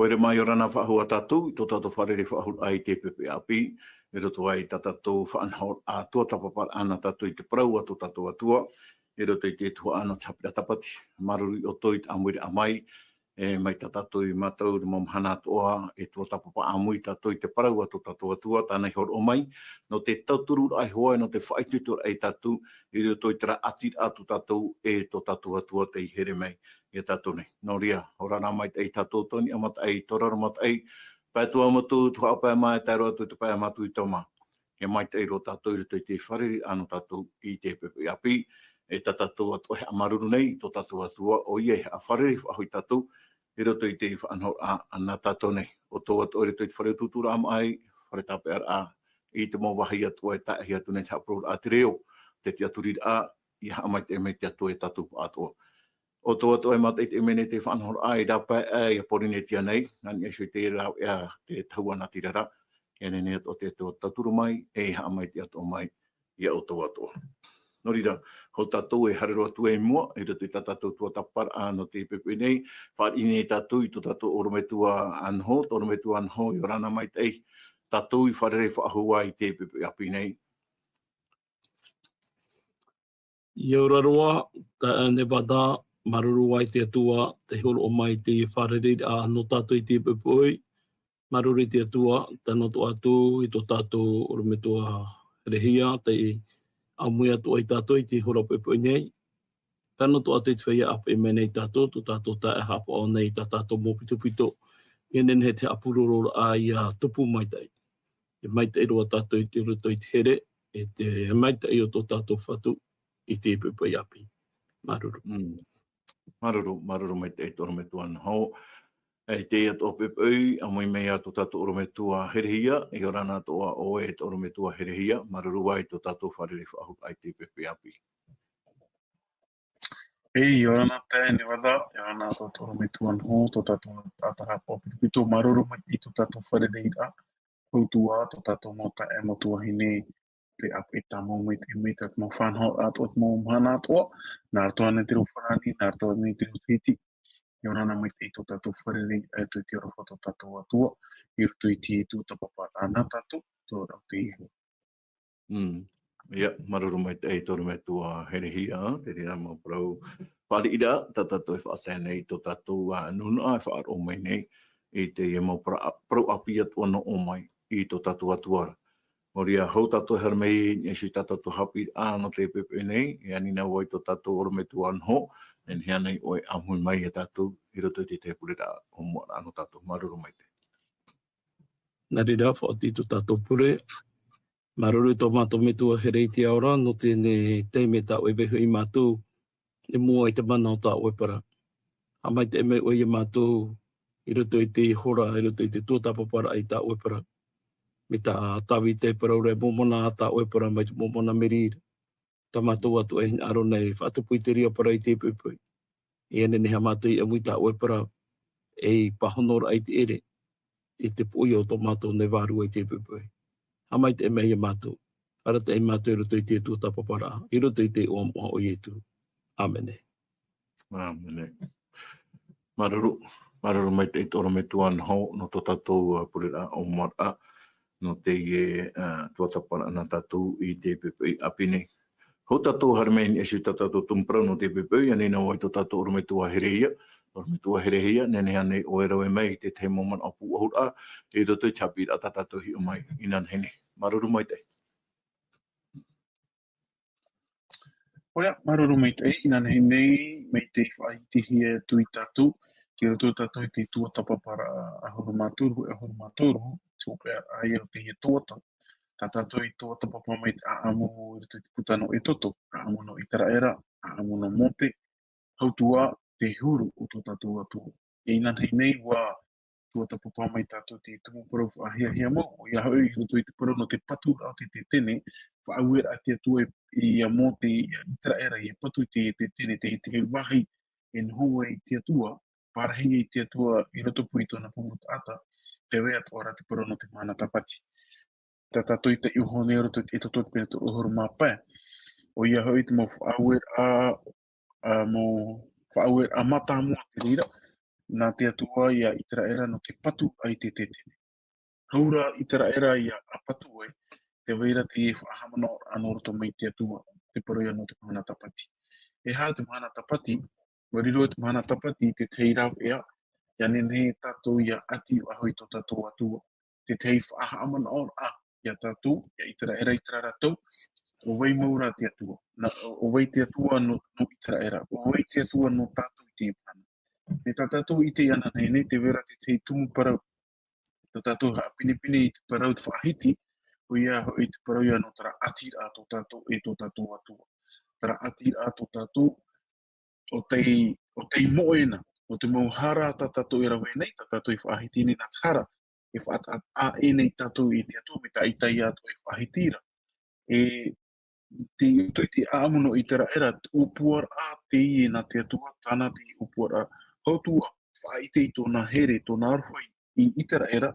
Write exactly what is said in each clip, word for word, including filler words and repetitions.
Haere mai, ʻia ora na faʻahou ā tātou i tō tātou fārerei faʻahou i te pepe ʻāpī, i roto aʻe i tā tātou faʻanahoraʻa tuatāpaparaʻa nā tātou i te parau a tō tātou Atua, i roto i te tuhaʻa nō te haʻapiʻiraʻa tāpati. Māuruuru iā ʻoutou i te ʻāmuiraʻa mai, e, mai tā tātou i mātau i te mau mahana atoʻa, e tuatāpapa ʻāmui tātou i te parau a tō tātou Atua, tāna i hōroʻa mai, nō te tautururaʻa iho ā, nō te faʻaitoitoraʻa ia tātou, i roto i terā ʻātīraʻa tō tātou, e tō tātou Atua tei here mai iā tātou nei. Nō reira, ʻia ora na maitaʻi tātou, tō niʻa mataʻi, tō raro mataʻi, pae atu ā mātou, tuhaʻa pae mā, e tae roa atu i te pae a mātou i taua mā. E maitaʻi roa tātou i roto i te fārereiraʻa nō tātou i te pepe ʻāpī, e tā tātou atoʻa e haʻamāuruuru nei i tō tātou Atua, ʻoia e haʻafārerei faʻahou ia tātou, i roto i te faʻanahoraʻa nā tātou nei. ʻO tō atoʻa i roto i te fare utuuturaʻa maʻi, fare tāpeʻaraʻa, i te mau vāhi atoʻa e tae atu nei te haʻapurororaʻa te reo, te tiʻaturiraʻa, ʻia haʻamaitaʻi mai te Atua ia tātou pāʻatoʻa. ʻO tō atoʻa e mātaʻitaʻi mai nei te faʻanahoraʻa i rāpae aʻe iā Pōrīnetia nei, nā niʻa iho i te rāveʻa te tahua natirara, e nehenehe atoʻa te Atua e tauturu mai, e haʻamaitaʻi atoʻa mai iā ʻoutou atoʻa. Nō reira, hou tātou e haere roa atu i mua, i roto i tā tātou tuatāpaparaʻa nō te pepe nei, fāriʻi nei tātou i tō tātou ʻorometua Anoho, tō ʻorometua Anoho, ʻia ora na maitaʻi, tātou i fārerei faʻahou ā i te pepe ʻāpī nei. ʻIa ora roa, taeaʻe Nevada, māuruuru ā i te Atua, tei hōroʻa mai te fārereiraʻa nō tātou i te poʻipoʻi. Māuruuru i te Atua, tae noa atu i tō tātou ʻorometua Herehia, tei ʻāmui atoʻa ia tātou i te hora poʻipoʻi nei. Tae noa atu i te feiā ʻāpeʻe mai nei ia tātou, tō tātou taeaʻe haʻapaʻo nei i tā tātou mau pitopito, ʻia nehenehe te haʻapurororaʻa ʻia tupu maitaʻi. E maitaʻi roa tātou i roto i te here, e te maitaʻi o tō tātou Fatu i te poʻipoʻi ʻāpī. Māuruuru. Mm. Māuruuru, māuruuru maitaʻi tō ʻorometua Anoho. E teie atoʻa poʻipoʻi, ʻāmui mai ā tō tātou ʻorometua Herehia, ʻia ora na atoʻa ʻoe tō ʻorometua Herehia, māuruuru ā i tō tātou fārerei faʻahou i te pepe ʻāpī. E, ʻia ora na taeaʻe Nevada, ʻia ora na tō tātou ʻorometua Anoho, tō tātou taeaʻe haʻapaʻo pitopito, māuruuru maitaʻi i tō tātou fārereiraʻa, hou atu ā tō tātou mau taeaʻe mau tuahine, tei ʻāpeʻe tāmau maitaʻi mai i te mau faʻanahoraʻa atoʻa, te mau mahana atoʻa, nā roto ānei i te reo farāni, nā roto ānei i te reo tahiti, ʻia ora na maitaʻi tō tātou fārereiraʻa i roto i te aroha o tō tātou Atua, i roto i te tuatāpaparaʻa nā tātou, tō rātou iho. Mm. ʻIa, māuruuru maitaʻi tō ʻorometua Herehia, te reira mau parau fāriʻiraʻa, tā tātou e faʻatae nei i tō tātou, ā, nūnaʻa e faʻaroʻo mai nei, i teie mau parau, parau ʻāpī atoʻa nō ʻō mai i tō tātou Atua ra. Nō reira, hou tātou e haere mai i niʻa iho i tā tātou haʻapiʻiraʻa nō te poʻipoʻi nei, e ani na vau i tō tātou ʻorometua Anoho, e nehenehe ānei ʻoe e ʻāmui mai ia tātou, i roto i te tahi pureraʻa ʻōmuaraʻa nō tātou. Māuruuru maitaʻi. Nā reira, faʻaoti tō tātou pure. Māuruuru tō mātou Metua here i te ao ra, nō teie nei taime tā ʻoe e vaiiho ia mātou, i mua i te mana o tā ʻoe parau. Haʻamaitaʻi mai ʻoe ia mātou, i roto i te hora, i roto i te tuatāpaparaʻa i tā ʻoe parau. Mai tā Tāvita i parau ra, e Momona tā ʻoe parau, mai te Momona merī ra. Tā mātou atoʻa e hinaʻaro nei, faʻatupu i te reira parau i te poʻipoʻi. ʻIa nehenehe ā mātou e ʻāmui i tā ʻoe parau, ei pāhonoraʻa i te ʻere, i te poʻia o tō mātou nei Vārua i te poʻipoʻi. Haʻamaitaʻi mai ia mātou, arataʻi ia mātou i roto i te tuatāpaparaʻa, i roto i te iʻoa moʻa o Ietu. ʻĀmene. ʻĀmene. Māuruuru, māuruuru maitaʻi tō ʻorometua Anoho, nō tō tātou, ā, pureraʻa ʻōmuaraʻa, nō teie, ā, tuatāpaparaʻa nā tātou i te poʻipoʻi ʻāpī nei. Hou tātou e haere mai i niʻa iho i tā tātou tumu parau nō te poʻipoʻi, e ani na vau i tō tātou ʻorometua Herehia, ʻorometua Herehia, e nehenehe ānei ʻoe e rave mai i te tahi mau manaʻo pūʻohuraʻa, i roto i te haʻapiʻiraʻa tā tātou e hiʻo mai inanahi nei. Māuruuru maitaʻi. ʻOia, māuruuru maitaʻi, inanahi nei, mai te faʻaʻitehia atu ia tātou, tei roto tātou i te tuatāpaparaʻa ʻahuru mā toru, ʻahuru mā toru, te hopeʻa ia o teie tuatā. Tā tātou i tuatāpapa mai te ʻāʻamu i roto i te puta nō Exodo, ʻāʻamu nō Iseraela, ʻāʻamu nō Mōse, hau atu ā te huru o tō tātou Atua. E inanahi nei ʻua tuatāpapa mai tātou te tumu parau faʻahiahia mau, ʻoia hoʻi i roto i te parau nō te paturaʻa o te tetene, faʻaueraʻa te Atua ia Mōse, ia Iseraela, ʻia patu i te tetene, te, te vāhi e noho ai te Atua, pārahi ai te Atua i rotopū i tōna pupu taʻata, tē vai atoʻa ra te parau nō te mahana tāpati. Tā tātou i taiʻo iho nei i roto i te Exodo pene toru ʻahuru mā pae. ʻOia hoʻi te mau faʻaueraʻa, ā, mau faʻaueraʻa mātāmua te reira, nā te Atua ia Iteraera nō te patu ai te tetene. Hau rā Iteraera ia a patu ai, te vai ra te faʻahaʻamanaʻoraʻa nō roto mai te Atua, te parau ia nō te mahana tāpati. E aha te mahana tāpati, ʻua riro te mahana tāpati i te tahi rāveʻa, ia nehenehe tātou ia ʻati faʻahou i tō tātou Atua, te tahi faʻahaʻamanaʻoraʻa ia tātou, ia Iteraera i terā ra tau, ʻo vai mau rā te Atua, nā, ʻo vai te Atua nō, nō Iteraera, ʻo vai te Atua nō tātou i teie mahana. E tā tātou i ʻite ananahi nei, te vai ra te tahi tumu parau, tā tātou haʻapinepine i te parau te faʻahiti, ʻoia hoʻi te parau ia nō terā ʻatiraʻa tō tātou e tō tātou Atua. Terā ʻatiraʻa tō tātou, ʻo tei, ʻo tei moʻe na, ʻo te mau hara tā tātou e rave nei, tā tātou e faʻahiti nei nā te hara, e faʻataʻa nei tātou i te Atua, mai tā Itaia atoʻa e faʻahiti ra. E, te, tō te ʻāʻamu nō Iteraera, te ʻōpuaraʻa teie nā te Atua, tāna te ʻōpuaraʻa. Hau atu ā faʻaʻite i tōna here, tōna aroha i Iteraera,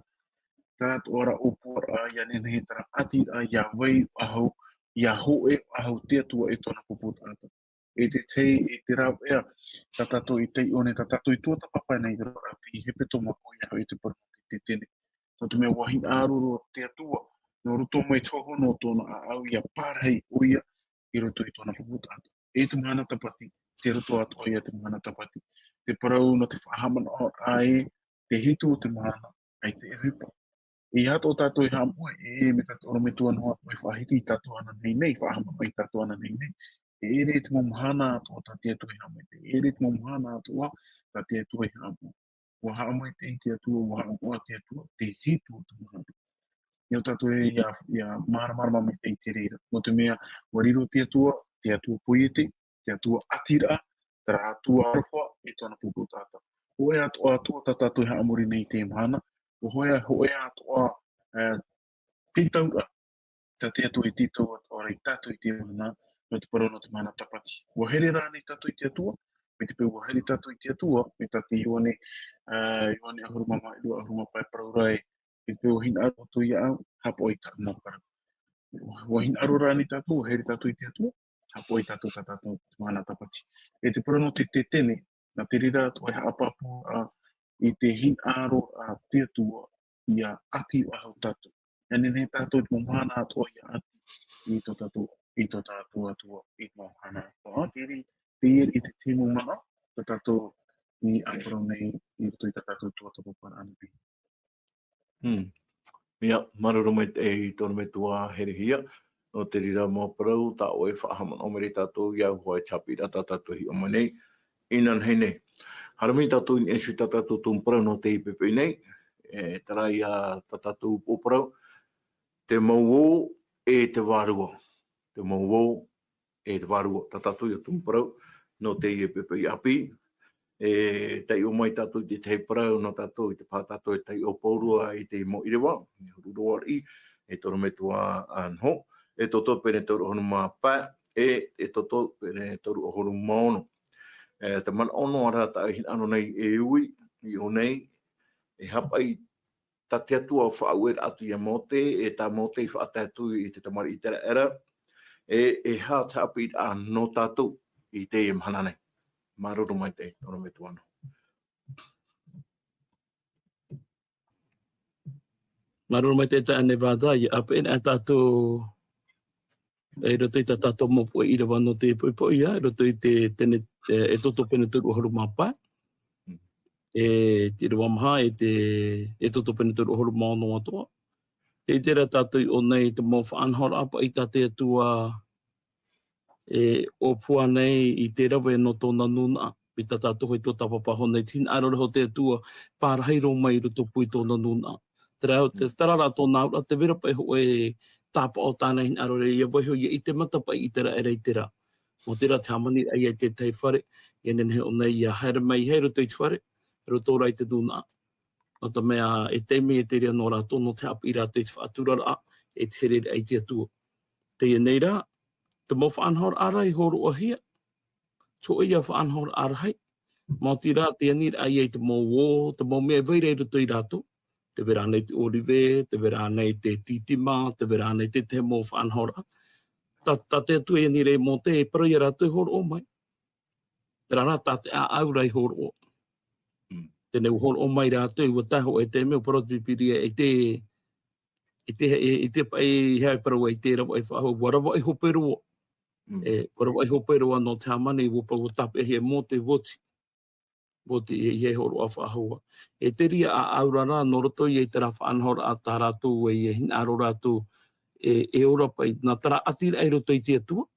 terā atoʻa ra ʻōpuaraʻa, ia nehenehe terā ʻatiraʻa, ia vai faʻahou, ia hōʻē faʻahou te Atua e tōna pupu taʻata. E te tahi, e te rāveʻa, tā tātou i taiʻo nei, tā tātou i tuatāpapa nei i te roaraʻa i te hepetoma, ʻoia hoʻi te parau nō te tetene. Nō te mea ʻua hinaʻaro roa te Atua, nō roto mai te hōhonu o tōna ʻāʻau ia parahi ʻoia i roto i tōna pupu taʻata. E te mahana tāpati, tei roto atoʻa ia te mahana tāpati. Te parau nō te faʻahaʻamanaʻoraʻa e te hitu o te mahana, ʻaita e ʻohipa. E aha tō tātou e haʻamoʻe, e, mai tā te ʻorometua Noa e faʻahiti ia tātou ananahi nei, faʻahaʻamanaʻo ia tātou ananahi nei. E ʻere te mau mahana atoʻa tā te Atua e haʻamaitaʻi, e ʻere te mau mahana atoʻa tā te Atua e haʻamoʻe. ʻUa haʻamaitaʻi te Atua, ʻua haʻamoʻa te Atua, te hitu o te mahana. Ia tātou e ia, ia māramarama maitaʻi i te reira. Nō te mea, ʻua riro te Atua, te Atua poiete, te Atua ʻatiraʻa, terā Atua aroha e tōna pupu taʻata. Hōʻē atoʻa Atua tā tātou e haʻamori nei i teie mahana, ʻua hōʻē, hōʻē atoʻa, e, tītauraʻa, tā te Atua e tītau atoʻa ra ia tātou i teie mahana, nō te parau nō te mahana tāpati. ʻUa here rānei tātou i te Atua, mai te peu ʻua here tātou i te Atua, mai tā te Ioane, e, Ioane ʻahuru mā maha, ʻahuru mā pae parau ra ē, mai te peu ʻua hinaʻaro ʻoutou iāʻu, haʻapaʻo i tāʻu mau parau. ʻUa hinaʻaro rānei tātou, ʻua here tātou i te Atua, haʻapaʻo ia tātou tā tātou te mahana tāpati. E te parau nō te tetene, nā te reira atoʻa e haʻapāpū ra i te hinaʻaro a te Atua ia ʻati faʻahou tātou. Ia nehenehe tātou i te mau mahana atoʻa ia ʻati i tō tātou, i tō tātou Atua, i te mau mahana atoʻa. Te reira, te reira i te tahi mau manaʻo, tā tātou i ʻāparau nei i roto i tā tātou tuatāpaparaʻa anabi. Hmm. Ia, māuruuru maitaʻi tō ʻorometua Herehia, nō te reira mau parau, tā ʻoe e faʻahaʻamanaʻo mai ra ia tātou, ʻia au hoʻi te haʻapiʻiraʻa tā tātou e hiʻo mai nei, inanahi nei. Haere mai tātou i niʻa iho i tā tātou tumu parau nō teie poʻipoʻi nei, e, terā ia tā tātou upoʻo parau, te mau ō e te vārua. Te mau ō e te vārua, tā tātou ia tumu parau, nō teie poʻipoʻi ʻāpī. E taiʻo mai tātou i te tahi parau, nō tātou i te pae tātou e taiʻo pauroa i te mau ʻīrava, e huru roa riʻi, e tō ʻorometua Noho, Exodo pene toru ʻahuru mā pae, e, Exodo pene toru ʻahuru mā ono. E, te manaʻo noa ra tā ʻoe e hinaʻaro nei e ui, i ʻō nei, e haʻapaʻo tā te Atua faʻaueraʻa atu ia Mōte, e tā Mōte i faʻatae atu i te tamariʻi ʻĪteraʻera, e, e aha te haʻapiʻiraʻa nō tātou i teie mahana nei. Māuruuru maitaʻi, tō ʻorometua Noho. Māuruuru maitaʻi taeaʻe Nevada, ʻia ʻāpeʻe na tātou i roto i tā tātou mau puʻe ʻīrava nō te poʻipoʻi, ʻia, i roto i te, te, e, Exodo pene toru ʻahuru mā pae. E te ʻīrava maha, e te, Exodo pene toru ʻahuru mā ono atoʻa. Tē ʻite ra tātou i ʻō nei te mau faʻanahoraʻa paʻi tā te Atua e ʻōpua nei i te rave nō tōna nūnaʻa. Mai tā tātou hoʻi tuatāpapa iho nei, tē hinaʻaro ra hoʻi te Atua, parahi roa mai i roto pū i tōna nūnaʻa. Terā, te, terā rā tōna auraʻa, tē vai ra paʻi hōʻē tāpaʻo tāna e hinaʻaro ra, ʻia vaiiho ia i te matapā ʻĪteraʻera i terā. Nō terā te hāmaniraʻa ia i te tahi fare, ʻia nehenehe ʻōna ʻia haere mai, haere i roto i te fare, roto rā i te nūnaʻa. Nō te mea, e taime e te reira nō rātou, nō te haʻapiʻi rātou i te faʻaturaraʻa, e te hereraʻa i te Atua. Teie nei rā, te mau faʻanahoraʻa ra i hōroʻahia, te hōʻē ia faʻanahoraʻa rahi, maoti rā te aniraʻa ia i te mau ō, te mau mea e vai ra i roto ia rātou, tē vai ra ānei te ʻōrive, tē vai ra ānei te tītima, tē vai ra ānei te, te mau faʻanahoraʻa. Tā, tā te Atua i ani ra ia Mōte, e parau ia rātou e hōroʻa mai. Terā rā, tā te ʻāʻau ra i hōroʻa. Mm. Teie nei ua hōroʻa mai rātou, ua tae hoʻi te mea, ʻua parau te Pīpīria, e te, e te, e, e te paʻi, e aha e parau ai, te ravaʻi faʻahou, ua ravaʻi hope roa. Mm. E, ua ravaʻi hope roa nō te hāmani, ua pa-, ua tāpeʻahia e Mōte, voti. Voti, e, e hōroʻa faʻahou. E te reira ʻāʻau ra, nō roto ia i terā faʻanahoraʻa tā rātou e, e hinaʻaro rātou, e, e ora paʻi, nā terā ʻati raʻa i roto i te Atua,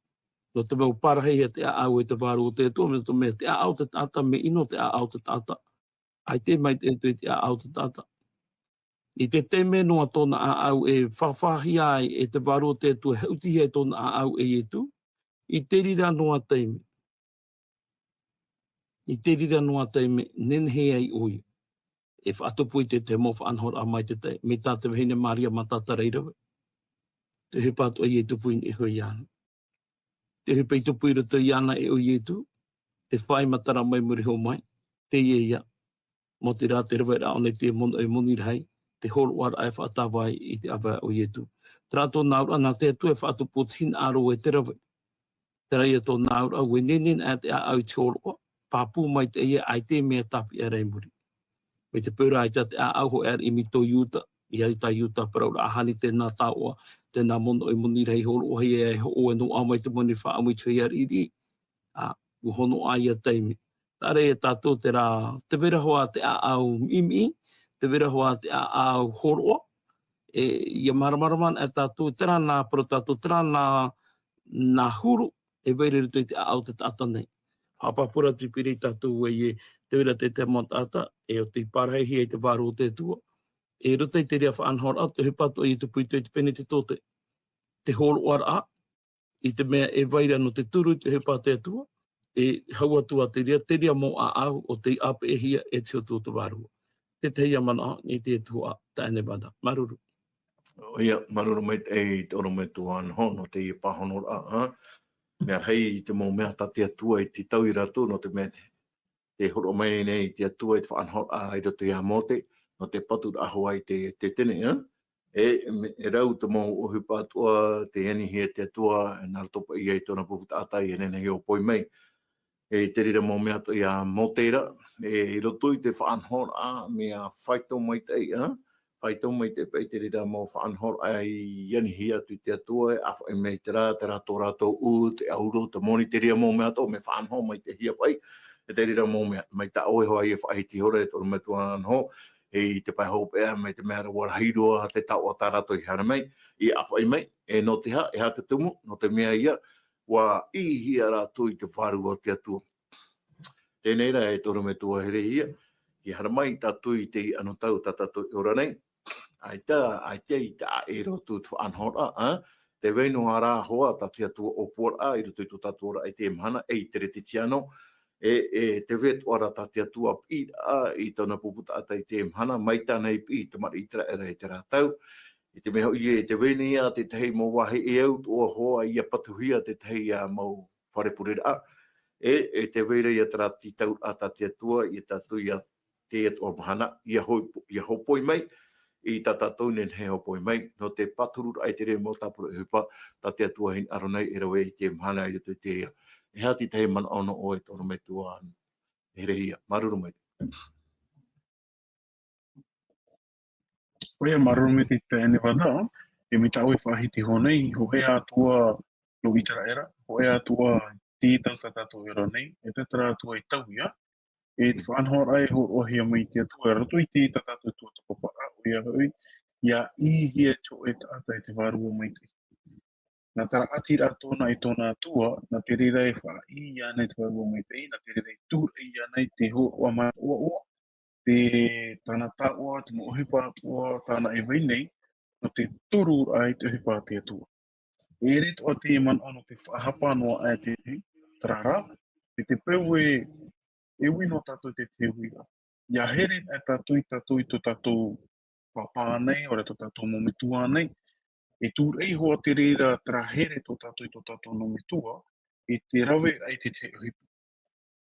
nō te mea ʻua parahihia te ʻāʻau e te Vārua o te Atua, nō te mea te ʻāʻau o te taʻata, mea ʻino te ʻāʻau o te taʻata. ʻAita e maitaʻi atu i te ʻāʻau o te taʻata. I te taime noa tōna ʻāʻau e fāfāhia ai e te Vārua o te Atua, e haʻutihia e tōna ʻāʻau e Ietu, i te reira noa taime. I te reira noa taime, nehenehe ai ʻoia. E faʻatupu i te, te mau faʻanahoraʻa maitaʻi, mai tā te vahine Maria Matatara i rave. Te ʻohipa atoʻa e tupu i niʻa iho iāna. Te ʻohipa i tupu i roto iāna e ʻo Ietu, te fāi matara mai muri iho mai, teie ïa. Mau terā te raveraʻa o nei te mono, e moni rahi, te hōroʻaraʻa e faʻatāvai i te ʻāvae o Ietu. Terā tōna auraʻa, nā te Atua e faʻatupu te hinaʻaro e te rave. Terā ïa tōna auraʻa, ʻua nehenehe anaʻe te ʻāʻau i te hōroʻa, pāpū maitaʻi ïa, ʻaita e mea tāpeʻa ra i muri. Mai te peu ra ʻaita te ʻāʻau hoʻi ʻāreʻa i muri iho i tō Iuta, ʻia ʻite Iuta, parau ra ʻahani tēnā taoʻa, tēnā mono, e moni rahi hōroʻahia e hoʻo e noaʻa mai te moni faʻaʻamu i te feiā riʻiriʻi. Ā, ʻua honoʻa ïa taime. Terā ia tātou terā, tē vai ra hoʻi te ʻāʻau miʻimiʻi, tē vai ra hoʻi te ʻāʻau hōroʻa, e, ʻia māramarama anaʻe tātou, terā nā parau tātou, terā nā, nā huru, e vai ra i roto i te ʻāʻau o te taʻata nei. Haʻapāpū ra te Pīpīria ia tātou ē, e, tē vai ra te, te mau taʻata, e ʻo tei parahihia e te Vārua o te Atua. E roto i te reira faʻanahoraʻa, te ʻohipa atoʻa e tupu i te, i te Penetetote. Te hōroʻaraʻa, i te mea e vai ra nō te turu i te ʻohipa a te Atua, e hau atu ā te reira, te reira mau ʻāʻau ʻo tei ʻāpeʻehia e te Atua te Vārua. Te tahi ïa manaʻo i te tuhaʻa, taeaʻe Nevada. Māuruuru. ʻOia, māuruuru maitaʻi te ʻorometua Noho, nō teie pāhonoraʻa, ā. Mea rahi te mau mea tā te Atua i tītau ia rātou, nō te mea te, te hōroʻa mai nei te Atua i te faʻanahoraʻa i roto ia Mōte, nō te paturaʻa hoʻi i te, te tetene, ā. E, me, e rau te mau ʻohipa atoʻa tei anihia e te Atua, e nā roto paʻi ia i tōna pupu taʻata ʻia nehenehe e hōpoi mai. E te reira mau mea atoʻa ia Mōte ra, e, i roto i te faʻanahoraʻa, mea faito maitaʻi, ā? Faito maitaʻi paʻi te reira mau faʻanahoraʻa i anihia atu i te Atua, e ʻāfaʻi mai terā, terā tō rātou ʻū, te ʻauro, te moni, te reira mau mea atoʻa, mea faʻanaho maitaʻihia paʻi, e te reira mau mea, mai tā ʻoe hoʻi e faʻahiti ihora e te ʻorometua Noho, e i te pae hopeʻa, mai te mea ra ʻua rahi roa te taoʻa tā rātou i haere mai, i ʻāfaʻi mai, e nō te aha, e aha te tumu, nō te mea ïa, ʻua ʻīhia rātou i te Vārua o te Atua. Teie nei rā e te ʻorometua herehia, ʻia haere mai tātou i teie anotau tā tātou e ora nei, ʻaita, ʻaita i taʻa ʻē roa atu te faʻanahoraʻa, ā, tē vai noa ra hoʻi tā te Atua ʻōpuaraʻa i roto i tō tātou oraraʻa i teie mahana, e i te Kerisetiano, e, e tē vai atoʻa ra tā te Atua piʻiraʻa i tōna pupu taʻata i teie mahana, mai tāna i piʻi i te tamariʻi ʻĪteraʻera i terā tau. I te mea hoʻi ē, tē vai nei ā te tahi mau vāhi e au atoʻa hoʻi ʻia patuhia te tahi ā mau fare pureraʻa. E, e tē vai ra ïa terā tītauraʻa tā te Atua, ʻia tātou ʻia teie atoʻa mahana, ʻia hoi-, ʻia hōpoi mai, i tā tātou nehenehe e hōpoi mai, nō te pātururaʻa i te reira mau tāpura ʻohipa, tā te Atua e hinaʻaro nei e rave i teie mahana i roto i teie. E aha te tahi manaʻo nō ʻoe e te ʻorometua herehia, māuruuru maitaʻi. ʻOia, māuruuru maitaʻi taeaʻe Nevada, e mai tā ʻoe e faʻahiti iho nei, hōʻē ā Atua nō ʻĪteraʻera, hōʻē ā Atua i teie tau tā tātou e ora nei, e tae terā Atua i tau ïa, e te faʻanahoraʻa e hōroʻahia mai te Atua, i roto i te tā tātou tuatāpaparaʻa, ʻoia hoʻi, ʻia ʻīhia te hōʻē taʻata e te Vārua Maitaʻi. Nā terā ʻati ra tōna e tōna Atua, nā te reira e faʻaʻī iāna i te Vārua Maitaʻi, nā te reira e tūraʻi iāna i te hōroʻa mataʻoaʻoa, te, tāna taoʻa, te mau ʻohipa atoʻa, tāna e vai nei, nō te tururaʻa i te ʻohipa a te Atua. E ʻere atoʻa te manaʻo nō te faʻahapa noa aʻe te, terā rā, e te peu e, e ui noa tātou i te, te uiraʻa. ʻIa here aʻe tātou i tātou i tō tātou pāpā nei, ʻaore tō tātou mau metua nei, e tūraʻi hoʻi te reira terā here tō tātou i tō tātou mau metua, i te rave aʻe i te, te ʻohipa.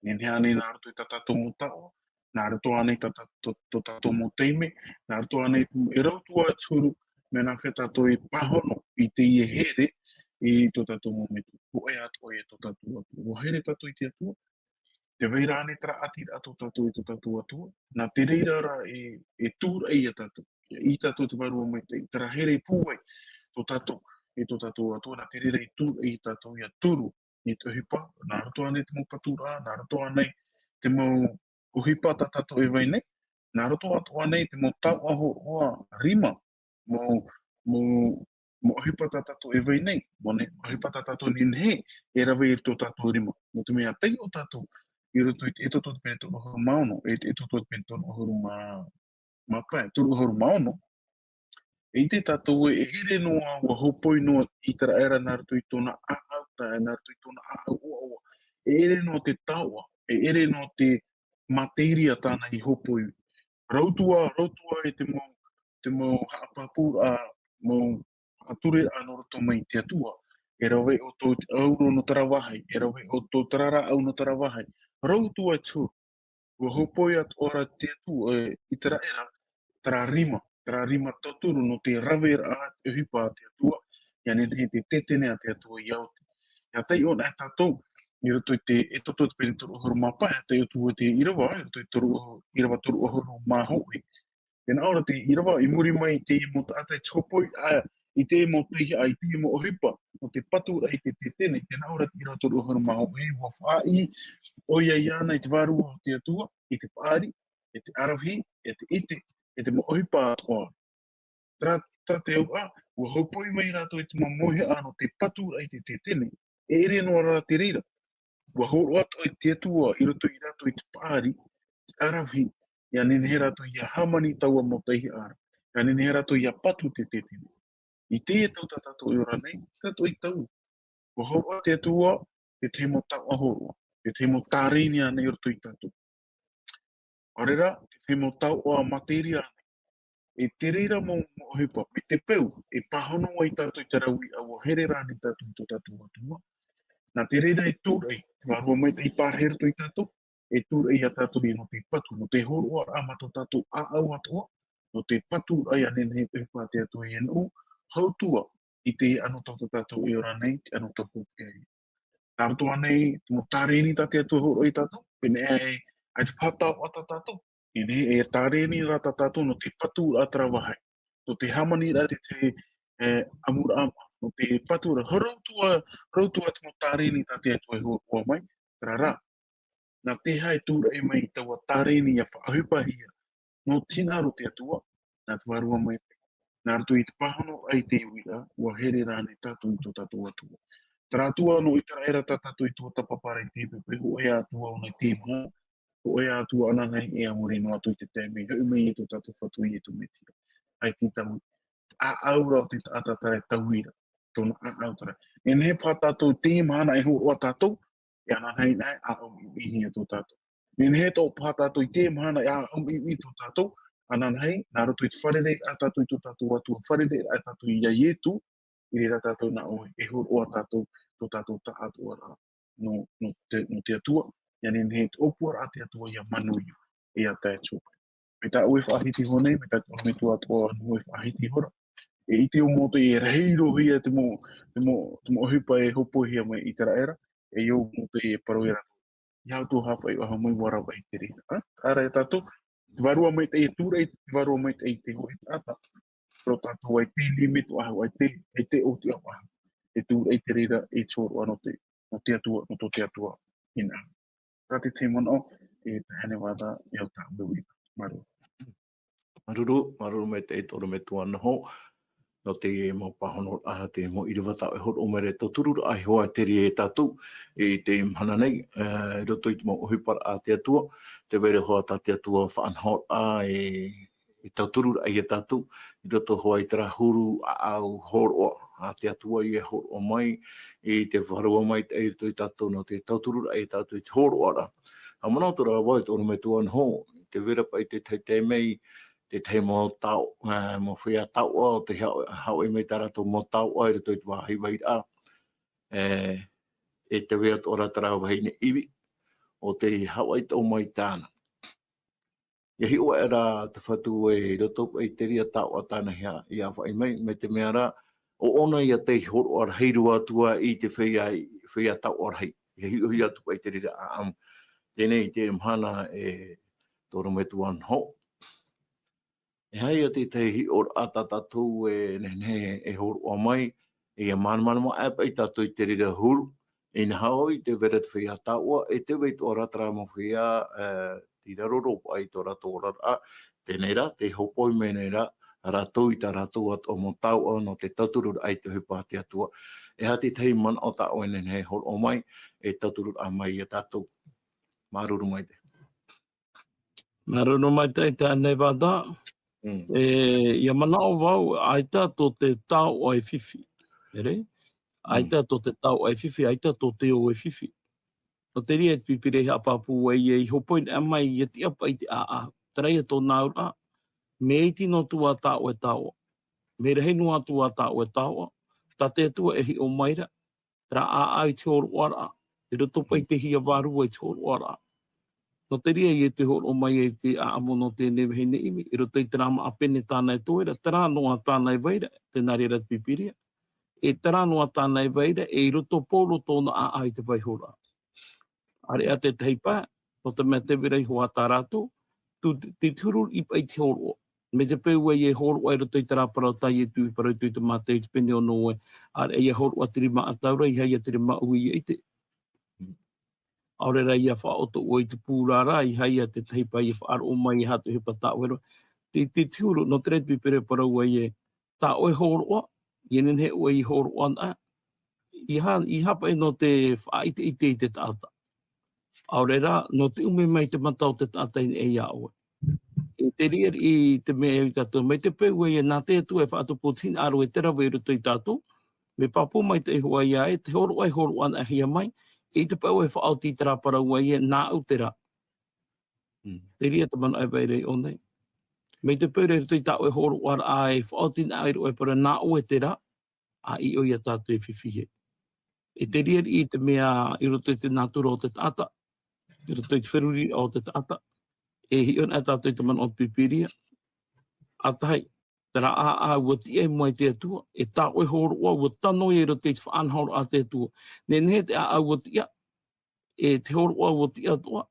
Nehenehe ānei nā roto i tā tātou mau taoʻa, nā roto ānei tā tā-, tō, tō tātou mau taime, nā roto ānei e rau atu ā te huru, mea nāfea tātou e pāhono i teie here i tō tātou mau metua. Hōʻē atoʻa ïa tō tātou Atua. ʻUa here tātou i te Atua, Te vai ra ānei terā ʻātiraʻa tō tātou i tō tātou Atua, nā te reira rā e, e tūraʻi ia tātou. I tātou te vārua maitaʻi, terā here e pūai tō tātou, e tō tātou Atua, nā te reira e tūraʻi ia tātou ia turu i te ʻohipa, nā roto ānei te mau paturaʻa, nā roto ānei te mau ʻohipa tā tātou e vai nei, nā roto atoʻa nei te mau taoʻa hōroʻa rima, mau, mau, mau ʻohipa tā tātou e vai nei, mau ne, ʻohipa tā tātou e nehenehe e rave i tō tātou rima. Nō te mea taiʻo tātou i roto i te Exodo pene toru ʻahuru mā ono, e te Exodo pene toru ʻahuru mā, mā pae, toru ʻahuru mā ono, e ʻite tātou e ʻere noa, ʻua hōpoi noa ʻĪteraʻera nā roto i tōna ʻāʻau taeaʻe, nā roto i tōna ʻāʻau ʻoaʻoa. E ʻere noa te taoʻa, e ʻere noa te materia tāna i hōpoi. Rautua, rautua e te mau, te mau haʻapāpūraʻa, mau haʻatureraʻa nō roto mai i te Atua. E rave ʻoutou i te ʻauro nō terā vāhi, e rave ʻoutou i terā rāʻau nō terā vāhi. Rautua e te huru. ʻUa hōpoi atoʻa ra te Atua, e, ʻĪteraʻera, terā rima, terā rima tauturu nō te raveraʻa te ʻohipa a te Atua, ʻia nehenehe te tetene a te Atua ʻia oti. ʻIa taiʻo anaʻe tātou, i roto i te Exodo te pene toru ʻahuru mā pae, ʻia taiʻo atu i te ʻīrava, i roto i toru ʻahu-, ʻīrava toru ʻahuru mā hōʻē. Tē nā ʻō ra te ʻīrava, i muri mai i te mau taʻata i te hōpoi, ā, i te mau teiaha, i te mau ʻohipa, nō te paturaʻa i te tetene, tē nā ʻō ra te ʻīrava toru ʻahuru mā hōʻē, ʻua faʻaʻī ʻoia iāna i te Vārua o te Atua, i te paʻari, i te ʻaravihi, i te ʻite, i te mau ʻohipa atoʻa. Terā, terā te auraʻa, ʻua hōpoi mai rātou i te mau mauhaʻa nō te paturaʻa i te tetene, e ʻere noa rā te reira. ʻUa hōroʻa atoʻa te Atua i roto ia rātou i te paʻari, te ʻaravihi, ʻia nehenehe rātou ʻia hāmani taua mau teiaha ra. ʻIa nehenehe rātou ʻia patu te tetene. I teie tau tā tātou e ora nei, tātou i tau. ʻUa hōroʻa te Atua, te tahi mau taoʻa hōroʻa, te tahi mau tārēni ānei i roto ia tātou. ʻAore rā, te tahi mau taoʻa materia ānei. E te reira mau, mau ʻohipa, mai te peu, e pāhono ai tātou i terā uiraʻa, ʻua here rā ānei tātou i tō tātou Atua. Nā te reira e tūraʻi, te Vārua Maitaʻi i pārahi i roto ia tātou, e tūraʻi ia tātou nō te patu, nō te hōroʻaraʻa mā tō tātou ʻāʻau atoʻa, nō te paturaʻa ʻia nehenehe e te ʻohipa a te Atua ʻia nuʻu, hau atu ā i te anotau tā tātou e ora nei, te anotau hopeʻa. Nā roto ānei, te mau tārēni tā te Atua e hōroʻa ia tātou, pēneiaʻe, ʻaita paha taoʻa tā tātou, e nehenehe e tārēni rā tā tātou nō te paturaʻa terā vāhi, nō te hāmaniraʻa te, te, e, ʻamuraʻa, nō te paturaʻa, rautua, rautua te mau tārēni tā te Atua e hōroʻa mai, terā rā. Nā te aha e tūraʻi mai taua tārēni ʻia faʻaʻohipahia nō te hinaʻaro o te Atua, nā te Vārua Maitaʻi. Nā roto i te pāhonoraʻa i te uiraʻa, ʻua here rā ānei tātou i tō tātou Atua. Terā Atua nō ʻĪteraʻera tā tātou i tuatāpapa ra i te peu, e hōʻē ā Atua ʻōna i te maha, hōʻē ā Atua ananahi e a muri noa atu i te taime i hoʻi mai ai tō tātou Fatu Iesu Mesia. ʻAita i taui, ʻāʻau rā o te taʻata terā e taui ra, tōna ʻāʻau terā. E nehenehe paha tātou i teie mahana e hōroʻa tātou, e ananahi anaʻe, ʻāʻau ʻiʻihia tō tātou. E nehenehe atoʻa paha tātou i teie mahana e ʻāʻau ʻiʻi tō tātou, ananahi, nā roto i te fārereiraʻa tātou i tō tātou Atua, fārereiraʻa tātou ia Iesu, i reira tātou nā ʻō, e hōroʻa tātou, tō tātou taʻatoʻaraʻa nō, nō te, nō te Atua, ʻia nehenehe te ʻōpuaraʻa a te Atua ʻia manuia, ʻia tae atu. Mai tā ʻoe e faʻahiti iho nei, mai tā te ʻorometua atoʻa nō ʻoe e faʻahiti iho ra. E ʻite ʻo Mōte e rahi roa ia te mau, te mau, te mau ʻohipa e hōpoihia mai ʻĪteraʻera, e ʻo Mōte e parau ia rātou, ʻeiaha ʻoutou e haʻapaʻo ʻahu mai, ʻua ravaʻi te reira. Ā, ʻaore rā tātou, te Vārua Maitaʻi e tūraʻi, te Vārua Maitaʻi i te hōʻē taʻata. Rō tātou ʻaita e limit ʻahu, ʻaita, ʻaita e ʻōtiʻa ʻahu. E tūraʻi te reira, e te hōroʻa nō te, nō te Atua, nō tō te Atua, ʻinaha. Rā te tahi manaʻo, e taeaʻe Nevada, e au tā ʻoe uiraʻa. Māuruuru. Māuruuru, māuruuru maitaʻi te ʻorometua Noho. Nō te mau pāhonoraʻa, te mau ʻīrava tā ʻoe e hōroʻa mai ra, e tautururaʻa hoʻi te reira ia tātou, i te mahana nei, e, i roto i te mau ʻohiparaʻa a te Atua, tē vai ra hoʻi tā te Atua faʻanahoraʻa, e, e tautururaʻa ia tātou, i roto hoʻi i terā huru ʻāʻau hōroʻa, a te Atua ïa e hōroʻa mai, i te Vārua Maitaʻi i roto ia tātou nō te tautururaʻa ia tātou i te hōroʻaraʻa. ʻA manaʻo atu ra vau e te ʻorometua Noho, tē vai ra paʻi te tahi taime, te tahi mau tao-, e, mau feiā taoʻa, ʻo tē haʻa-, haʻapaʻo mai tā rātou mau taoʻa i roto i te vāhi vairaʻa. E, e tē vai atoʻa ra terā vahine ʻivi, ʻo tē haʻapaʻo mai tāna. ʻIa hiʻo aʻera te Fatu ē, i roto paʻi i te reira taoʻa tāna ïa, ʻia faʻaʻī mai, mai te mea ra, ʻo ʻōna ïa tei hōroʻa rahi roa atu ā i te feiā, feiā taoʻa rahi. ʻIa hiʻohia atu paʻi i te reira ʻāʻamu. Teie i te mahana e tō Rome Tuanoho. E aha ia te tahi hiʻoraʻa tā tātou e nehenehe e hōroʻa mai, e ia māramarama aʻe paʻi tātou i te reira huru, inaha hoʻi te vai ra te feiā taoʻa, e te vai atoʻa ra terā mau feiā, e, i raro roa paʻi i tō rātou oraraʻa, teie rā, tē hōpoi mai nei rā, rātou i tā rātou atoʻa mau taoʻa nō te tautururaʻa i te ʻohipa a te Atua. E aha te tahi manaʻo tā ʻoe e nehenehe e hōroʻa mai, e tautururaʻa mai ia tātou. Māuruuru maitaʻi. Māuruuru maitaʻi tāne Vata. Mm. E, ia manaʻo vau, ʻaita tō te taoʻa e fifi. Here? ʻAita tō te taoʻa e fifi, ʻaita tō te ō e fifi. Nō te reira te Pīpīria e haʻapāpū ai, e hōpoi noa mai, ia tiʻa paʻi i te ʻāʻau. Terā ia tōna auraʻa, mea iti noa atu ā tā ʻoe taoʻa. Mea rahi noa atu ā tā ʻoe taoʻa. Tā te Atua e hiʻo mai ra, terā ʻāʻau i te hōroʻaraʻa, i roto paʻi i te hia vārua i te hōroʻaraʻa. Nō te reira ia tē hōroʻa mai ai te ʻāʻamu nō teie vahine ʻimi, i roto i terā māʻa pene tāna e toe ra, terā noa tāna e vai ra, tē nā reira te Pīpīria. E terā noa tāna e vai ra, e i roto pauroa tōna ʻāʻau i te vaihoraʻa. ʻAreʻa te tahi pae, nō te mea tē vai ra iho ā tā rātou, tū, te, te huru i paʻi te hōroʻa. Mai te peu ē e hōroʻa i roto i terā parau tā Ietu i parau atu i te Māteo i te pene ono ē, ʻareʻa ia hōroʻa te rima ʻatau ra, ʻeiaha ia te rima ʻui ia ʻite. ʻAore rā ia faʻaʻoto ʻoe i te pūrara, ʻeiaha ia te tahi pae ia faʻaroʻo mai, ʻeiaha te ʻohipa tā ʻoe roa. Te, te, te huru, nō te reira te Pīpīria e parau ai ē, tā ʻoe hōroʻa, ʻia nehenehe ʻoe e hōroʻa anaʻe, ʻeiaha, ʻeiaha paʻi nō te faʻaʻiteʻite i te taʻata. ʻAore rā, nō te ʻume mai te mata o te taʻata i niʻa iā ʻoe. E te reira i te mea e tātou, mai te peu ē, nā te Atua e faʻatupu te hinaʻaro e te rave i roto ia tātou, mea pāpū maitaʻi hoʻi ē, te hōroʻa e hōroʻa anaʻe hia mai, e ʻite paʻi ʻoe e faʻaoti i terā parau ē, nāʻu terā. Mm. Te reira te manaʻo e vai ra i ʻō nei. Mai te peu ē i roto i tā ʻoe hōroʻaraʻa e faʻaoti anaʻe ra ʻoe e parau nā ʻoe terā, ʻa ʻio ia tātou e fifi hē. E te reira i te mea i roto i te nātura o te taʻata, i roto i te feruriraʻa o te taʻata, e hiʻo anaʻe tātou i te manaʻo o te Pīpīria. ʻA tahi, terā ʻāʻau ʻua tiʻa i mua i te Atua, e tā ʻoe hōroʻa ʻua tano ia i roto i te faʻanahoraʻa a te Atua. Nehenehe te ʻāʻau ʻua tiʻa, e te hōroʻa ʻua tiʻa atoʻa.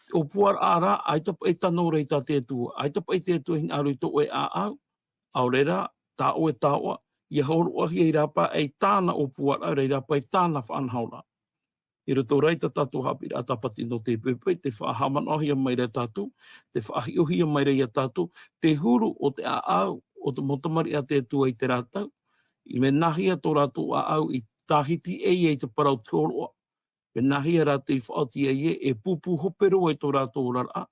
Te ʻōpuaraʻa rā, ʻaita paʻi e tano ra i tā te Atua, ʻaita paʻi te Atua e hinaʻaro i tō ʻoe ʻāʻau, ʻaore rā, tā ʻoe taoʻa, ʻia hōroʻahia i rāpae i tāna ʻōpuaraʻa, i rāpae i tāna faʻanahoraʻa. I roto rā i tā tātou haʻapiʻiraʻa tāpati nō teie poʻipoʻi, tē faʻahaʻamanaʻohia mai ra ia tātou, tē faʻahiʻohia mai ra ia tātou, te huru o te ʻāʻau, o te mau tamariʻi a te Atua i terā tau, i mea nāhea tō rātou ʻāʻau i tāhiti ʻē ia i te parau o te hōroʻa, mea nāhea rātou i faʻaoti ai ē, e pūpū hope roa i tō rātou oraraʻa,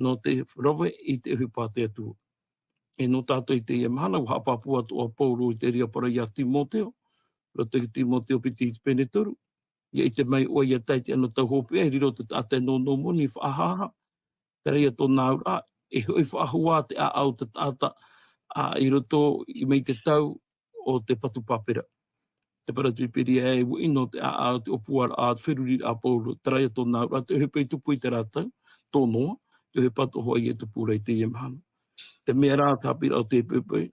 nō te rave i te ʻohipa a te Atua. E nō tātou i teie mahana, ʻua haʻapāpū atoʻa Paulo i te reira parau iā Timoteo, roto i Timoteo piti i te pene toru, ʻia ʻite mai ʻoe ʻia tae i te anotau hopeʻa, e riro te taʻata e nō, nō moni faʻahaʻahaʻa, terā ia tōna auraʻa, e hoʻi faʻahou ā te ʻāʻau o te taʻata, ā, i roto i, mai te tau o te patu pāpera. Te parau a te Pīpīria e uʻi noa te ʻāʻau, te ʻōpuaraʻa, te feruriraʻa a Paulo, terā ia tōna auraʻa, te ʻohipa i tupu i terā tau, tō Noa, te ʻohipa atoʻa hoʻi e tupu ra i teie mahana. Te mea rā, te haʻapiʻiraʻa o teie poʻipoʻi,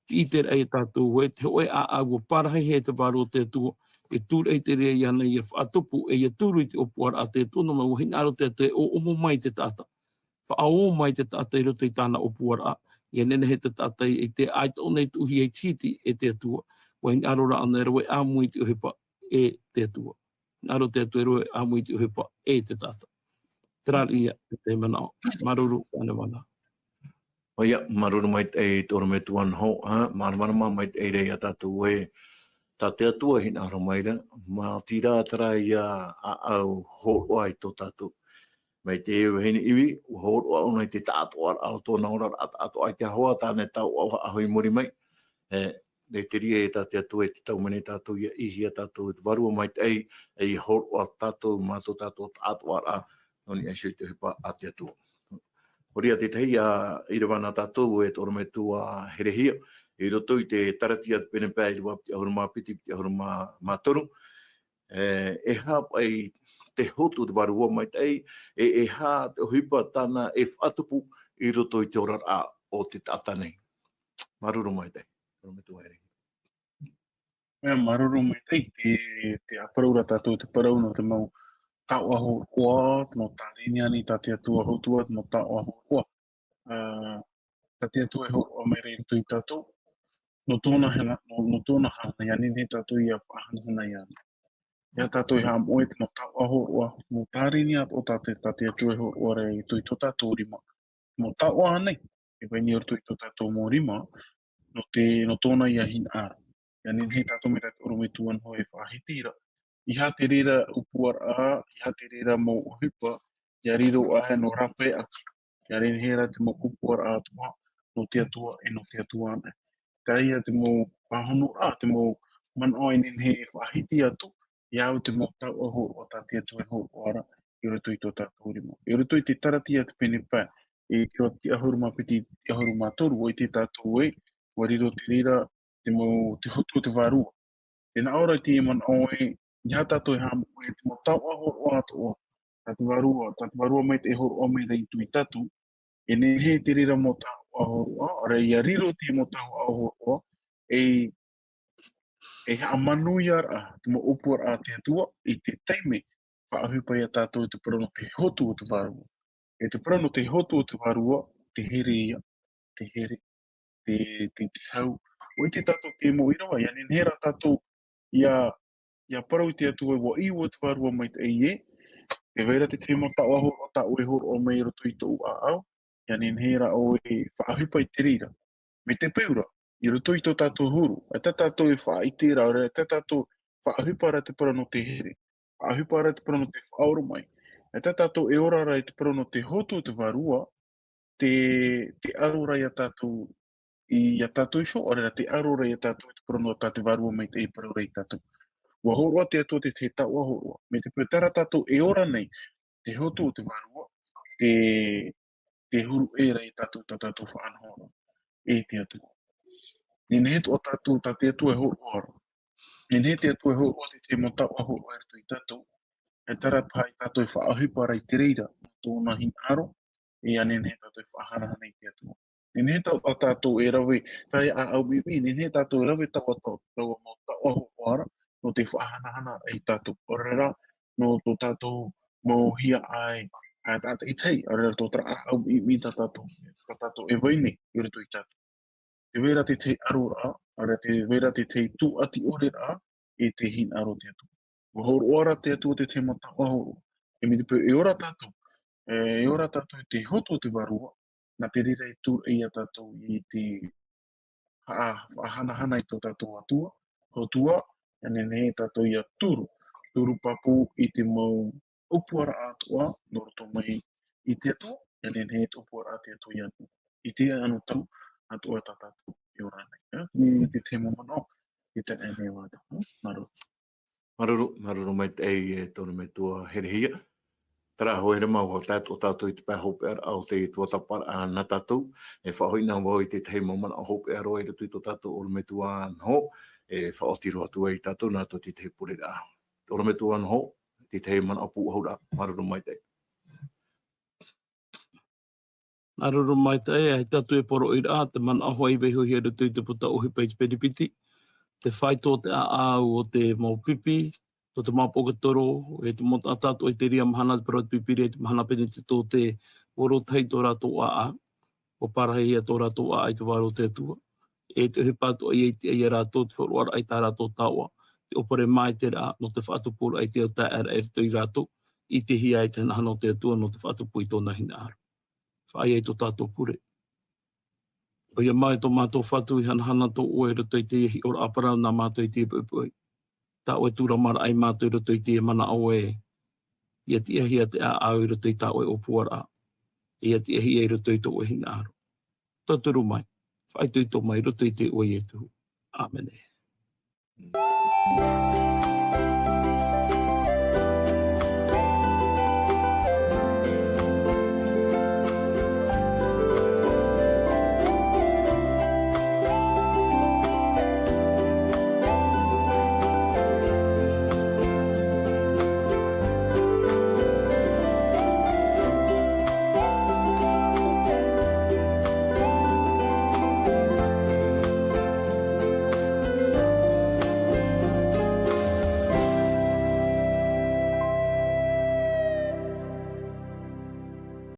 tē ʻite ra ia tātou ē, te hōʻē ʻāʻau ʻua parahi hē te vārua o te Atua, e tūraʻi te reira iāna ʻia faʻatupu, e ʻia turu i te ʻōpuaraʻa a te Atua, nō te mea ʻua hinaʻaro te Atua e ʻōʻomo mai te taʻata. Faʻaō mai te taʻata i roto i tāna ʻōpuaraʻa, ʻia nehenehe te taʻata i te ʻaita ʻōna i tuʻuhia i te hiti e te Atua, ʻua hinaʻaro rā ʻōna e rave ʻāmui i te ʻohipa e te Atua. Hinaʻaro te Atua e rave ʻāmui i te ʻohipa e te taʻata. Terā ia te manaʻo. Māuruuru, tāne Vata. ʻOia, māuruuru maitaʻi tō Rome Tuanoho, ā, māramarama maitaʻi ra ia tātou ē, tā te Atua e hinaʻaro mai ra, maoti rā terā ia ʻāʻau hōroʻa i tō tātou. Mai te vahine ivi, ʻua hōroʻa ʻōna i te taʻatoʻaraʻa o tōna oraraʻa taʻatoʻa, i te ahoa tāna e taoʻa faʻahou i muri mai. E, e te reira e tā te Atua e te tau mai nei tātou, ʻia ʻīhia tātou, te Vārua Maitaʻi, e ʻia hōroʻa tātou, mā tō tātou taʻatoʻaraʻa, nō niʻa iho i te ʻohipa a te Atua. Hōroʻa te tahi ia ʻīrava nā tātou e tō Rome Tuaherehia, i roto i te Taratia te pene pae ʻīrava piti ʻahuru mā piti, piti ʻahuru mā toru. E, e aha paʻi te hotu o te Vārua Maitaʻi, e, e aha te ʻohipa tāna e faʻatupu i roto i te oraraʻa o te taʻata nei. Māuruuru maitaʻi, Rome Tuaherehia. Mea māuruuru maitaʻi, tē, tē ʻāparau ra tātou te parau nō te mau taoʻa hōroʻa, te mau tāreni ānei tā te Atua Hotua, te mau taoʻa hōroʻa, ā, tā te Atua e hōroʻa mai ra i roto ia tātou, nō tōna hana, nō, nō tōna hana, ʻia nehenehe tātou ʻia faʻahanahana iāna. ʻIa tātou e haʻamoʻe te mau taoʻa hōroʻa, te mau tāreni atoʻa tā te, tā te Atua e hōroʻa ra i roto ia tō tātou rima. Te mau taoʻa ānei, e vai nei i roto ia tō tātou mau rima, nō te, nō tōna ïa hinaʻaro. ʻIa nehenehe tātou mai tā te ʻorometua Noho e faʻahiti ra. ʻEiaha te reira ʻōpuaraʻa, ʻeiaha te reira mau ʻohipa, ʻia riro ā nō rāpaeʻa. ʻIa nehenehe rā te mau ʻōpuaraʻa atoʻa, nō te Atua, e nō te Atua anaʻe. Terā ïa te mau pāhonoraʻa, te mau manaʻo e nehenehe e faʻahiti atu, ʻia au te mau taoʻa hōroʻa tā te Atua e hōroʻa ra, i roto ia tō tātou rima. I roto ia te Taratia te pene pae, i te tiʻahuru mā piti, tiʻahuru mā toru, ʻua ʻite tātou ē, ʻua riro te reira, te mau, te hotu o te Vārua. Tē nā ʻō ra i te manaʻo ē, ʻeiaha tātou e haʻamoʻe i te mau taoʻa hōroʻa atoʻa, tā te Vārua, tā te Vārua maitaʻi e hōroʻa mai ra i roto ia tātou, e nehenehe te reira mau taoʻa hōroʻa, ʻaore rā ʻia riro te mau taoʻa hōroʻa, e, e haʻamanuia ra te mau ʻōpuaraʻa a te Atua, i te taime, faʻaʻohipa ia tātou i te parau nō te hotu o te Vārua. E te parau nō te hotu o te Vārua, te here ïa, te here, te, te, te hau. ʻUa ʻite tātou te mau ʻīrava, ʻia nehenehe rā tātou, ʻia, ʻia parau i te Atua ē ʻua ʻī vau te Vārua maitaʻi ē, tē vai ra te tahi mau taoʻa hōroʻa tā ʻoe e hōroʻa mai i roto ia tōʻu ʻāʻau, ʻia nehenehe rā ʻoe e faʻaʻohipa i te reira. Mai te peu ra, i roto ia tō tātou huru, ʻaita tātou e faʻaʻite ra, ʻaita tātou faʻaʻohipa ra te parau nō te here, faʻaʻohipa ra te parau nō te faʻaoromaʻi, ʻaita tātou e ora ra i te parau nō te hotu o te Vārua, te, te aro ra ia tātou, i, ia tātou iho, ʻaore rā te aro ra ia tātou i te parau nō tā te Vārua maitaʻi e parau ra ia tātou. ʻUa hōroʻa te Atua te, te taoʻa hōroʻa. Mai te peu terā tātou e ora nei, te hotu o te Vārua, te, te huru ʻē ra ia tātou, tā tātou faʻanahoraʻa, e te Atua. Nehenehe atoʻa tātou, tā te Atua e hōroʻa ra. Nehenehe te Atua e hōroʻa te, te mau taoʻa hōroʻa i roto ia tātou. E terā paha ia tātou e faʻaʻohipa ra i te reira, tōna hinaʻaro, e ʻia nehenehe tātou e faʻahanahana i te Atua. Nehenehe tā, tā tātou e rave, tā ʻoe ʻāʻau ʻimi, nehenehe tātou e rave taua, taua, taua mau taoʻa hōroʻa ra, nō te faʻahanahana ia tātou. ʻAore rā, nō tō tātou mau hiaʻai, ā, tā, tā, i te hei, ʻaore rā tō terā ʻāʻau ʻimi tā tātou, tā tātou e vai nei, i roto ia tātou. Tē vai ra te tahi ʻaroraʻa, ʻaore rā tē vai ra te tahi tūʻati ʻore ra, i te hinaʻaro o te Atua. ʻUa hōroʻa ra te Atua te tahi mau taoʻa hōroʻa. E mai te peu e ora tātou, e, e ora tātou i te hotu o te Vārua, nā te reira e tūraʻi ia tātou i te haʻa-, faʻahanahana i tō tātou Atua, Hotua, ʻia nehenehe tātou ʻia turu, turu pāpū i te mau ʻōpuaraʻa atoʻa, nō roto mai i te Atua, ʻia nehenehe te ʻōpuaraʻa a te Atua ʻia, i te anotau atoʻa tā tātou e ora nei, ā? Mai te tahi mau manaʻo, i te taeaʻe nei vau, ā? Māuruuru. Māuruuru, māuruuru maitaʻi e te ʻorometua Herehia. Terā hoʻi, haere mau, ʻua tae atoʻa tātou i te pae hopeʻaraʻa o te tuatāpaparaʻa nā tātou, e faʻahoʻi na vau i te tahi mau manaʻo hopeʻa roa i roto ia tō tātou ʻorometua Noho, e faʻaoti roa atu ai ia tātou nā tō te tahi pureraʻa. ʻOrometua Noho, te tahi manaʻo pūʻohuraʻa, māuruuru maitaʻi. Māuruuru maitaʻi, ʻaita atu e poroʻi ra, te manaʻo hoʻi e vaiihohia i roto i te puta ʻohipa i te Perepiti, te faito o te ʻāʻau o te mau pipi, nō te mau pōketoro, e te mau taʻata atoʻa i te reira mahana, te parau a te Pīpīria i te mahana Penetetote, ʻua rotahi tō rātou ʻāʻau, ʻua parahihia tō rātou ʻāʻau i te Vārua o te Atua. E te ʻohipa atoʻa ia i te, ia rātou, te hōroʻaraʻa i tā rātou taoʻa, te ʻōpere maitaʻi ra, nō te faʻatupuraʻa i te au taeaʻeraʻa i roto ia rātou, i te hia i te hanahana o te Atua, nō te faʻatupu i tōna hinaʻaro. Faʻaea i tō tātou pure. ʻOia mau e tō mātou Fatu, e hanahana atoʻa ʻoe i roto i te hiʻoraʻa parau nā mātou i te poʻipoʻi. Tā ʻoe tūramaraʻa ia mātou i roto i te manaʻo ē, ʻia tiʻahia te ʻāʻau i roto i tā ʻoe ʻōpuaraʻa, ʻia tiʻahia i roto i tō ʻoe hinaʻaro. Tauturu mai, faʻaitoito mai i roto i te iʻoa o Ietu. ʻĀmene.